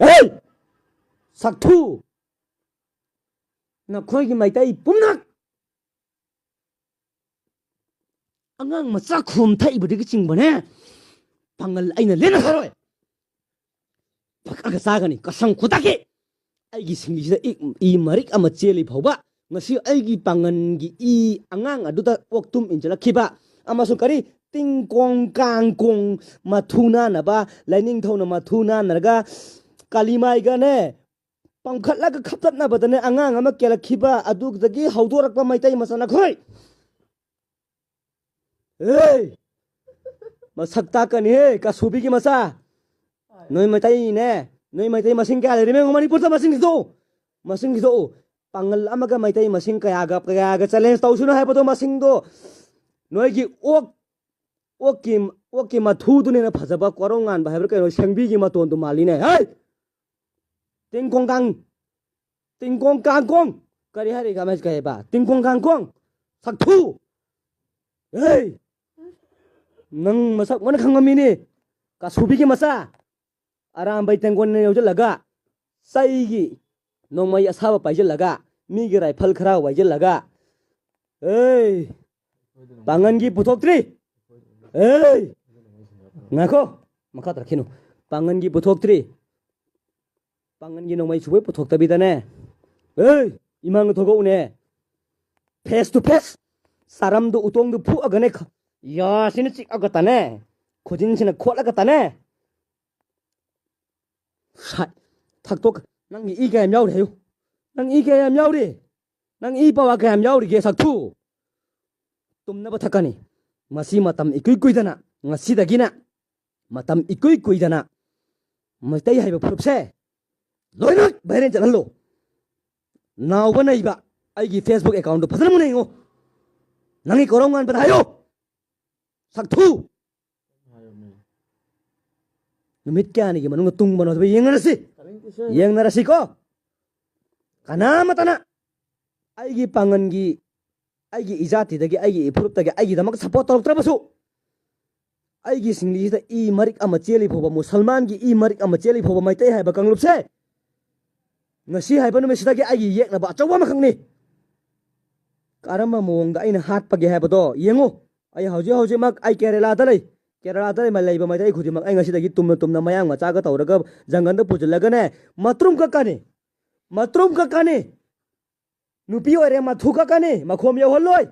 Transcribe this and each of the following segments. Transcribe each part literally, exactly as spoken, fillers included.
ꯍꯦ! ꯁꯛꯊꯨ! ꯅꯈꯣꯏꯒꯤ ꯃꯩꯇꯩ ꯄꯨꯝꯅꯃꯛ ꯑꯉꯥꯡ ꯃꯆꯥ ꯈꯣꯝ ꯊꯛꯏꯕꯗꯒꯤ ꯆꯤꯡꯕꯅꯦ꯫ ꯄꯥꯡꯒꯜ ꯑꯩꯅ ꯂꯦꯟꯅ ꯊꯔꯣꯏ ꯐꯛꯑꯒ ꯆꯥꯒꯅꯤ꯫ ꯀꯁꯝ ꯈꯨꯗꯛꯀꯤ ꯑꯩꯒꯤ ꯁꯤꯡꯂꯤꯁꯤꯗ ꯏ, ꯏ ꯃꯔꯤꯛ ꯑꯃ ꯆꯦꯜꯂꯤ ꯐꯥꯎꯕ ꯉꯁꯤ ꯑꯩꯒꯤ ꯄꯥꯡꯒꯜꯒꯤ ꯏ ꯑꯉꯥꯡ ꯑꯗꯨꯗ ꯑꯣꯛꯇꯨꯝ ꯏꯟꯁꯤꯜꯂꯛꯈꯤꯕ ꯑꯃꯁꯨꯡ ꯀꯔꯤ ꯇꯤꯡꯀꯣꯡ ꯀꯥꯡꯀꯣꯡ ꯃꯊꯨ ꯅꯥꯟꯅꯕ ꯂꯥꯏꯅꯤꯡꯊꯧꯅ ꯃꯊꯨ ꯅꯥꯟꯅꯔꯒ ꯀꯥꯂꯤꯃꯥꯏꯒꯅꯦ ꯄꯥꯡꯈꯠꯂꯒ ꯈꯞꯇꯠꯅꯕꯗꯅꯦ ꯑꯉꯥꯡ ꯑꯃ ꯀꯦꯜꯂꯛꯈꯤꯕ ꯑꯗꯨꯗꯒꯤ ꯍꯧꯗꯣꯔꯛꯄ ꯃꯩꯇꯩ ꯃꯆꯥ ꯅꯈꯣꯏ꯫ ꯑꯦ! ꯃꯁꯛ ꯇꯥꯛꯀꯅꯤꯍꯦ, ꯀꯥꯁꯨꯕꯤꯒꯤ ꯃꯆꯥ꯫ ꯅꯣꯏ ꯃꯩꯇꯩꯅꯦ, ꯅꯣꯏ ꯃꯩꯇꯩ ꯃꯁꯤꯡ ꯀꯌꯥ ꯂꯩꯔꯤꯃꯦ ꯌꯦꯡꯉꯣ, ꯃꯅꯤꯄꯨꯔꯗ ꯃꯁꯤꯡ ꯊꯤꯗꯣꯛꯎ꯫ ꯃꯁꯤꯡ ꯊꯤꯗꯣꯛꯎ꯫ ꯄꯥꯡꯒꯜ ꯑꯃꯒ ꯃꯩꯇꯩ ꯃꯁꯤꯡ ꯀꯌꯥꯒ, ꯀꯌꯥꯒ challenge ꯇꯧꯁꯤꯅꯣ ꯍꯥꯏꯕꯗꯣ, ꯃꯁꯤꯡꯗꯣ ꯅꯣꯏꯒꯤ ꯑꯣꯛ, ꯑꯣꯛꯀꯤ, ꯑꯣꯛꯀꯤ ꯃꯊꯨꯗꯨꯅ ꯍꯦꯟꯅ ꯐꯖꯕ, ꯀꯣꯔꯧ ꯉꯥꯟꯕ ꯍꯥꯏꯕ꯭ꯔꯥ ꯀꯩꯅꯣ, ꯁꯦꯡꯕꯤꯒꯤ ꯃꯇꯣꯟꯗꯨ ꯃꯥꯜꯂꯤꯅꯦ꯫ ꯍꯩ! ꯇꯤꯡꯀꯣꯡ ꯀꯥꯡ, ꯇꯤꯡꯀꯣꯡ ꯀꯥꯡꯀꯣꯡ꯫ ꯀꯔꯤ ꯍꯥꯏꯔꯤ? ꯀꯃꯥꯏ-, ꯀꯩ ꯍꯥꯏꯕ? ꯇꯤꯡꯀꯣꯡ ꯀꯥꯡꯀꯣꯡ꯫ ꯁꯛꯊꯨ! ꯍꯦ! ꯅꯪ ꯃꯁꯛ ꯃꯨꯟꯅ ꯈꯪꯕ ꯃꯤꯅꯤ꯫ ꯀꯥꯁꯨꯕꯤꯒꯤ ꯃꯆꯥ꯫ ꯑꯔꯥꯝꯕꯩ ꯇꯦꯡꯀꯣꯟꯅ ꯌꯧꯁꯤꯜꯂꯒ, ꯆꯩꯒꯤ ꯅꯣꯡꯃꯩ ꯑꯁꯥꯕ ꯄꯥꯏꯁꯤꯜꯂꯒ, ꯃꯤꯒꯤ rifle ꯈꯔ ꯋꯥꯏꯁꯤꯜꯂꯒ, ꯑꯦ! ꯄꯥꯡꯒꯟꯒꯤ ꯄꯨꯊꯣꯛꯇ꯭ꯔꯤ꯫ ꯑꯦ! ꯉꯥꯏꯈꯣ꯫ ꯃꯈꯥ ꯇꯥꯔꯛꯈꯤꯅꯨ꯫ ꯄꯥꯡꯒꯟꯒꯤ ꯄꯨꯊꯣꯛꯇ꯭ꯔꯤ꯫ ꯄꯥꯡꯒꯟꯒꯤ ꯅꯣꯡꯃꯩ ꯁꯨꯕꯣꯏ ꯄꯨꯊꯣꯛꯇꯕꯤꯗꯅꯦ꯫ ꯑꯦ! ꯏꯃꯥꯡꯗ ꯊꯣꯛꯂꯛꯎꯅꯦ꯫ Face to face꯫ ꯆꯥꯔꯝꯗꯣ ꯎꯇꯣꯡꯗꯣ ꯐꯨꯛꯑꯒꯅꯦ꯫ ꯈ-, ꯌꯥꯁꯤꯅ ꯆꯤꯛꯑꯒ ꯇꯅꯦ꯫ ꯈꯨꯖꯤꯟꯁꯤꯅ ꯈꯣꯠꯂꯒ ꯇꯅꯦ꯫ ꯁꯥꯏ, ꯊꯛꯇꯣꯛ-, ꯅꯪꯒꯤ ꯏ ꯀꯌꯥꯝ ꯌꯥꯎꯔꯤ ꯍꯥꯏꯌꯨ꯫ ꯅꯪ ꯏ ꯀꯌꯥꯝ ꯌꯥꯎꯔꯤ? ꯅꯪ ꯏ ꯄꯋꯥ ꯀꯌꯥꯝ ꯌꯥꯎꯔꯤꯒꯦ, ꯁꯛꯊꯨ? ꯇꯨꯝꯅꯕ ꯊꯛꯀꯅꯤ꯫ ꯃꯁꯤ ꯃꯇꯝ ꯏꯀꯨꯏ ꯀꯨꯏꯗꯅ, ꯉꯁꯤꯗꯒꯤꯅ ꯃꯇꯝ ꯏꯀꯨꯏ ꯀꯨꯏꯗꯅ ꯃꯩꯇꯩ ꯍꯥꯏꯕ ꯐꯨꯔꯨꯞꯁꯦ ꯂꯣꯏꯅꯃꯛ viral ꯆꯠꯍꯜꯂꯣ꯫ ꯅꯥꯎꯕ ꯅꯩꯕ ꯑꯩꯒꯤ Facebook account ꯗꯨ ꯐꯖꯅ ꯃꯨꯟꯅ ꯌꯦꯡꯉꯣ꯫ ꯅꯪꯒꯤ ꯀꯣꯔꯧ ꯉꯥꯟꯕꯗ ꯍꯥꯏꯌꯣ꯫ ꯁꯛꯊꯨ! ꯅꯨꯃꯤꯠ ꯀꯌꯥꯅꯤꯒꯤ ꯃꯅꯨꯡꯗ ꯇꯨꯡꯕꯅꯣ ꯍꯥꯏꯕ ꯌꯦꯡꯅꯔꯁꯤ꯫ ꯌꯦꯡꯅꯔꯁꯤꯀꯣ꯫ ꯀꯅꯥꯃꯠꯇꯅ ꯑꯩꯒꯤ ꯄꯥꯡꯒꯟꯒꯤ, ꯑꯩꯒꯤ ꯏꯖꯥꯇꯤꯗꯒꯤ, ꯑꯩꯒꯤ ꯏꯐꯨꯔꯨꯞꯇꯒꯤ ꯑꯩꯒꯤꯗꯃꯛ support ꯇꯧꯔꯛꯇ꯭ꯔꯕꯁꯨ, ꯑꯩꯒꯤ ꯁꯤꯡꯂꯤꯁꯤꯗ ꯏ ꯃꯔꯤꯛ ꯑꯃ ꯆꯦꯜꯂꯤ ꯐꯥꯎꯕ, ꯃꯨꯁꯜꯃꯥꯟꯒꯤ ꯏ ꯃꯔꯤꯛ ꯑꯃ ꯆꯦꯜꯂꯤ ꯐꯥꯎꯕ ꯃꯩꯇꯩ ꯍꯥꯏꯕ ꯀꯥꯡꯂꯨꯞꯁꯦ ꯉꯁꯤ ꯍꯥꯏꯕ ꯅꯨꯃꯤꯠꯁꯤꯗꯒꯤ ꯑꯩꯒꯤ ꯌꯦꯛꯅꯕ ꯑꯆꯧꯕ ꯑꯃꯈꯛꯅꯤ꯫ ꯀꯔꯝꯕ ꯃꯑꯣꯡꯗ ꯑꯩꯅ ꯍꯥꯠꯄꯒꯦ ꯍꯥꯏꯕꯗꯣ ꯌꯦꯡꯉꯨ꯫ ꯑꯩ ꯍꯧꯖꯤꯛ ꯍꯧꯖꯤꯛꯃꯛ ꯑꯩ ꯀꯦꯔꯦꯂꯥꯗ ꯂꯩ꯫ ꯀꯦꯔꯦꯂꯥꯗ ꯂꯩꯕ ꯃꯩꯇꯩ ꯈꯨꯗꯤꯡꯃꯛ ꯑꯩ ꯉꯁꯤꯗꯒꯤ ꯇꯨꯝꯅ ꯇꯨꯝꯅ ꯃꯌꯥꯡ ꯃꯆꯥꯒ ꯇꯧꯔꯒ ꯖꯪꯒꯜꯗ ꯄꯨꯁꯤꯜꯂꯒꯅꯦ, ꯃꯇ꯭ꯔꯨꯝ ꯀꯛꯀꯅꯤ꯫ ꯃꯇ꯭ꯔꯨꯝ ꯀꯛꯀꯅꯤ꯫ ꯅꯨꯄꯤ ꯑꯣꯏꯔꯦ, ꯃꯊꯨ ꯀꯛꯀꯅꯤ, ꯃꯈꯣꯝ ꯌꯧꯍꯜꯂꯣꯏ꯫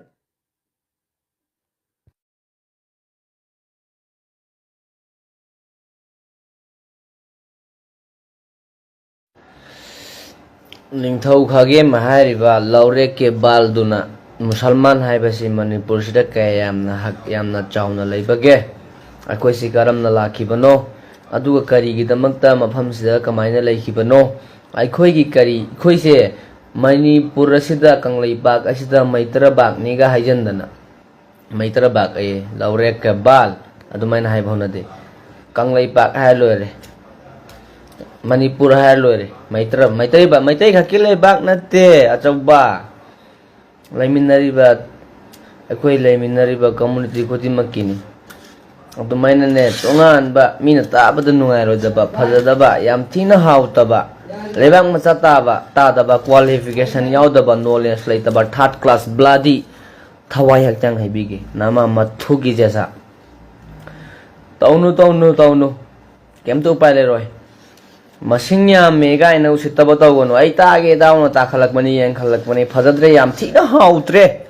ꯅꯤꯡꯊꯧ ꯈꯥꯒꯦꯝ ꯍꯥꯏꯔꯤꯕ ꯂꯧꯔꯦꯛ ꯀꯦꯕꯥꯜꯗꯨꯅ ꯃꯨꯁꯜꯃꯥꯟ ꯍꯥꯏꯕꯁꯤ ꯃꯅꯤꯄꯨꯔꯁꯤꯗ ꯀꯌꯥ ꯌꯥꯝꯅ ꯍꯛ ꯌꯥꯝꯅ ꯆꯥꯎꯅ ꯂꯩꯕꯒꯦ? ꯑꯩꯈꯣꯏꯁꯤ ꯀꯔꯝꯅ ꯂꯥꯛꯈꯤꯕꯅꯣ? ꯑꯗꯨꯒ ꯀꯔꯤꯒꯤꯗꯃꯛꯇ ꯃꯐꯝꯁꯤꯗ ꯀꯃꯥꯏꯅ ꯂꯩꯈꯤꯕꯅꯣ? ꯑꯩꯈꯣꯏꯒꯤ ꯀꯔꯤ, ꯑꯩꯈꯣꯏꯁꯦ ꯃꯅꯤꯄꯨꯔ ꯑꯁꯤꯗ, ꯀꯪꯂꯩꯄꯥꯛ ꯑꯁꯤꯗ ꯃꯩꯇ꯭ꯔꯕꯥꯛꯅꯤꯒ ꯍꯥꯏꯖꯟꯗꯅ, ꯃꯩꯇ꯭ꯔꯕꯥꯛ ꯑꯌꯦ, ꯂꯧꯔꯦꯛ ꯀꯕꯥꯜ, ꯑꯗꯨꯃꯥꯏꯅ ꯍꯥꯏꯕ ꯍꯧꯅꯗꯦ꯫ ꯀꯪꯂꯩꯄꯥꯛ ꯍꯥꯏꯔ ꯂꯣꯏꯔꯦ, ꯃꯅꯤꯄꯨꯔ ꯍꯥꯏꯔ ꯂꯣꯏꯔꯦ꯫ ꯃꯩꯇ꯭ꯔ ꯃꯩꯇꯩ ꯃꯩꯇꯩ ꯈꯛꯀꯤ ꯂꯩꯕꯥꯛ ꯅꯠꯇꯦ, ꯑꯆꯧꯕ꯫ ꯂꯩꯃꯤꯟꯅꯔꯤꯕ, ꯑꯩꯈꯣꯏ ꯂꯩꯃꯤꯟꯅꯔꯤꯕ ꯀꯝꯃꯨꯅꯤꯇꯤ ꯈꯨꯗꯤꯡꯃꯛꯀꯤꯅꯤ꯫ ꯑꯗꯨꯃꯥꯏꯅꯅꯦ, ꯇꯣꯉꯥꯟꯕ, ꯃꯤꯅ ꯇꯥꯕꯗ ꯅꯨꯡꯉꯥꯏꯔꯣꯏꯗꯕ, ꯐꯖꯗꯕ, ꯌꯥꯝ ꯊꯤꯅ ꯍꯥꯎꯇꯕ, ꯂꯩꯕꯥꯛ ꯃꯆꯥ ꯇꯥꯕ ꯇꯥꯗꯕ, ꯀ꯭ꯋꯥꯂꯤꯐꯤꯀꯦꯁꯟ ꯌꯥꯎꯗꯕ, ꯅꯣꯂꯦꯖ ꯂꯩꯇꯕ, ꯊꯥꯔꯠ ꯀ꯭ꯂꯥꯁ ꯕ꯭ꯂꯥꯗꯤ, ꯊꯋꯥꯏ ꯍꯛꯆꯥꯡ ꯍꯩꯕꯤꯒꯦ ꯅꯃ ꯃꯊꯨꯒꯤ ꯖꯦꯁꯥ꯫ ꯇꯧꯅꯨ, ꯇꯧꯅꯨ, ꯇꯧꯅꯨ꯫ ꯀꯩꯝꯇ ꯎꯄꯥꯏ ꯂꯩꯔꯣꯏ꯫ ꯃꯁꯤꯡ ꯌꯥꯝꯃꯦ ꯀꯥꯏꯅ ꯎꯁꯤꯠꯇꯕ ꯇꯧꯒꯅꯨ꯫ ꯑꯩ ꯇꯥꯒꯦ ꯇꯥꯎꯅ ꯇꯥꯈꯠꯂꯛꯄꯅꯤ, ꯌꯦꯡꯈꯠꯂꯛꯄꯅꯤ꯫ ꯐꯖꯗ꯭ꯔꯦ, ꯌꯥꯝ ꯊꯤꯅ ꯍꯥꯎꯇ꯭ꯔꯦ꯫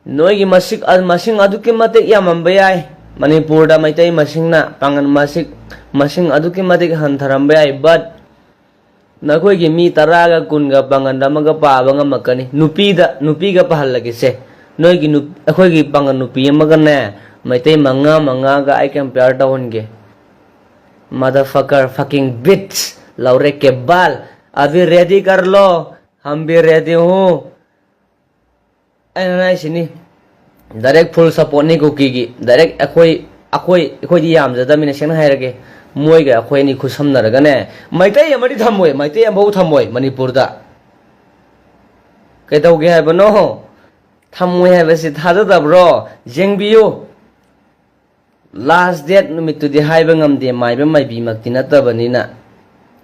ꯅꯣꯏꯒꯤ ꯃꯁꯤꯡ, ꯃꯁꯤꯡ ꯑꯗꯨꯛꯀꯤ ꯃꯇꯤꯛ ꯌꯥꯝꯃꯝꯕ ꯌꯥꯏ꯫ ꯃꯅꯤꯄꯨꯔꯗ ꯃꯩꯇꯩ ꯃꯁꯤꯡꯅ, ꯄꯥꯡꯒꯜ ꯃꯁꯤꯡ, ꯃꯁꯤꯡ ꯑꯗꯨꯛꯀꯤ ꯃꯇꯤꯛ ꯍꯟꯊꯔꯝꯕ ꯌꯥꯏ, but ꯅꯈꯣꯏꯒꯤ ꯃꯤ ꯇꯔꯥꯒ, ꯀꯨꯟꯒ ꯄꯥꯡꯒꯜ ꯑꯃꯒ ꯄꯥꯕ ꯉꯝꯃꯛꯀꯅꯤ꯫ ꯅꯨꯄꯤꯗ, ꯅꯨꯄꯤꯒ ꯄꯥꯍꯜꯂꯒꯦꯁꯦ꯫ ꯅꯣꯏꯒꯤ ꯅꯨ-, ꯑꯩꯈꯣꯏꯒꯤ ꯄꯥꯡꯒꯜ ꯅꯨꯄꯤ ꯑꯃꯒꯅꯦ, ꯃꯩꯇꯩ ꯃꯉꯥ, ꯃꯉꯥꯒ ꯑꯩ compare ꯇꯧꯍꯟꯒꯦ꯫ Motherfucker, fucking bitch, ꯂꯧꯔꯦ ꯀꯦꯕꯥꯜ, अभी ready कर लो, हम भी ready हूँ꯫ ꯑꯩꯅ ꯍꯥꯏꯁꯤꯅꯤ, direct full supportꯅꯤ ꯀꯨꯀꯤꯒꯤ꯫ Direct ꯑꯩꯈꯣꯏ, ꯑꯩꯈꯣꯏ, ꯑꯩꯈꯣꯏꯗꯤ ꯌꯥꯝꯖꯗꯕꯅꯤꯅ, ꯁꯦꯡꯅ ꯍꯥꯏꯔꯒꯦ, ꯃꯣꯏꯒ ꯑꯩꯈꯣꯏ ꯑꯅꯤ ꯈꯨꯠꯁꯝꯅꯔꯒꯅꯦ, ꯃꯩꯇꯩ ꯑꯃꯗꯤ ꯊꯝꯃꯣꯏ, ꯃꯩꯇꯩ ꯑꯃꯐꯥꯎ ꯊꯝꯃꯣꯏ ꯃꯅꯤꯄꯨꯔꯗ꯫ ꯀꯩꯗꯧꯒꯦ ꯍꯥꯏꯕꯅꯣ? ꯊꯝꯃꯣꯏ ꯍꯥꯏꯕꯁꯤ ꯊꯥꯖꯗꯕ꯭ꯔꯣ? ꯌꯦꯡꯕꯤꯌꯨ꯫ Last date ꯅꯨꯃꯤꯠꯇꯨꯗꯤ ꯍꯥꯏꯕ ꯉꯝꯗꯦ, ꯃꯥꯏꯕ ꯃꯥꯏꯕꯤꯃꯛꯇꯤ ꯅꯠꯇꯕꯅꯤꯅ꯫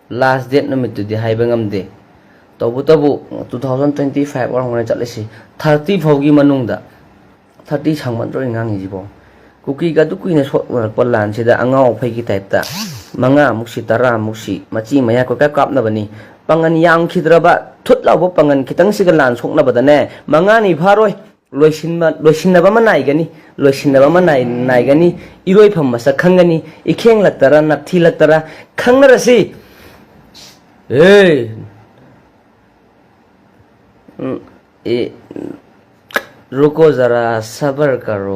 Last date ꯅꯨꯃꯤꯠꯇꯨꯗꯤ ꯍꯥꯏꯕ ꯉꯝꯗꯦ꯫ ꯇꯧꯕꯇꯕꯨ two thousand twenty five ꯑꯣꯏꯔꯝꯒꯅꯤ ꯆꯠꯂꯤꯁꯤ꯫ Thirty ꯐꯥꯎꯒꯤ ꯃꯅꯨꯡꯗ꯫ Thirty ꯁꯥꯡꯃꯟꯗ꯭ꯔꯣ ꯑꯩ ꯉꯥꯡꯉꯤꯁꯤꯕꯣ? ꯀꯨꯀꯤꯒ ꯑꯗꯨ ꯀꯨꯏꯅ ꯁꯣꯛꯅꯔꯛꯄ ꯂꯥꯟꯁꯤꯗ ꯑꯉꯥꯎ ꯑꯐꯩꯒꯤ type ꯇ ꯃꯉꯥꯃꯨꯛꯁꯤ, ꯇꯔꯥꯃꯨꯛꯁꯤ, ꯃꯆꯤ ꯃꯌꯥ ꯀꯣꯏꯀꯥꯞ ꯀꯥꯞꯅꯕꯅꯤ꯫ ꯄꯥꯡꯒꯟ ꯌꯥꯝꯈꯤꯗ꯭ꯔꯕ ꯊꯨꯠ ꯂꯥꯎꯕ ꯄꯥꯡꯒꯟ ꯈꯤꯇꯪꯁꯤꯒ ꯂꯥꯟ ꯁꯣꯛꯅꯕꯗꯅꯦ, ꯃꯉꯥꯅꯤ ꯐꯥꯔꯣꯏ꯫ ꯂꯣꯏꯁꯤꯟꯕ, ꯂꯣꯏꯁꯤꯟꯅꯕ ꯑꯃ ꯅꯥꯏꯒꯅꯤ, ꯂꯣꯏꯁꯤꯟꯅꯕ ꯑꯃ ꯅꯥꯏ-, ꯅꯥꯏꯒꯅꯤ꯫ ꯏꯔꯣꯏꯐꯝ ꯃꯁꯛ ꯈꯪꯒꯅꯤ꯫ ꯏꯈꯦꯡꯂꯛꯇꯔ, ꯅꯞꯊꯤꯂꯛꯇꯔ, ꯈꯪꯅꯔꯁꯤ꯫ ꯑꯦ, ꯎꯝ, ꯑꯦ, ꯔꯨꯀꯣ ꯖꯔꯥ, ꯁꯕꯔ ꯀꯔꯣ꯫